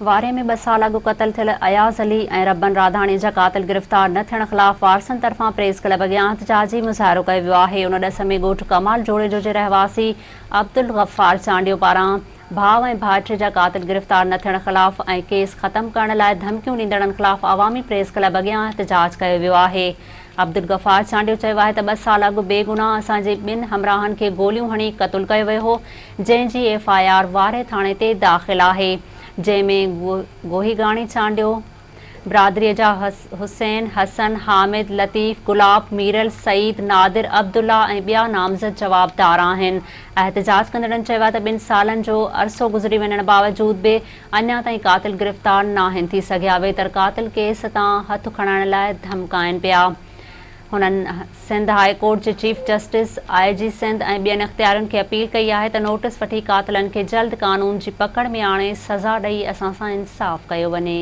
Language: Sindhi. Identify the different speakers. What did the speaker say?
Speaker 1: وارهه ۾ ٻه سال اڳ قتل ٿيل اياز علي ۽ ربن راڌاڻي جا قاتل گرفتار نه ٿيڻ خلاف وارثن طرفان پريس ڪلب اڳيان احتجاجي مظاهرو ڪيو ويو آهي. ان ڏس ۾ ڳوٺ ڪمال جوڻيجو جي رهواسي عبدالغفار چانڊيو پاران ڀاء ۽ ڀائٽي جا قاتل گرفتار نه ٿيڻ خلاف ۽ ڪيس ختم ڪرڻ لاء ڌمڪيون ڏيندڙن خلاف عوامي پريس ڪلب اڳيان احتجاج ڪيو ويو آهي. عبدالغفار چانڊيو چيو آهي ته ٻه سال اڳ بيگناهه اسان جي ٻن همراهن کي گوليون هڻي قتل ڪيو ويو هو، جنهن جي ايف I R Warah ٿاڻي تي داخل آهي، جنهن ۾ گوهيگاڻي چانڊيو برادري جا حسين، حسن، حامد، لطيف، گلاب، ميرل، سعيد، نادر، عبدالله ۽ ٻيا نامزد جوابدار آهن. احتجاج ڪندڙن چيو آهي ته ٻن سالن جو عرصو گذري وڃڻ باوجود به اڃا تائين قاتل گرفتار ناهن ٿي سگهيا، ويتر قاتل ڪيس تان هٿ کڻائڻ لاء ڌمڪائين پيا. هنن سنڌ هاء ڪورٽ جي چيف جسٽس، آء جي سنڌ ۽ ٻين اختيارين کي اپيل ڪئي آهي ته نوٽيس وٺي قاتلن کي جلد قانون جي پڪڙ ۾ آڻي سزا ڏئي اسان سان انصاف ڪيو وڃي.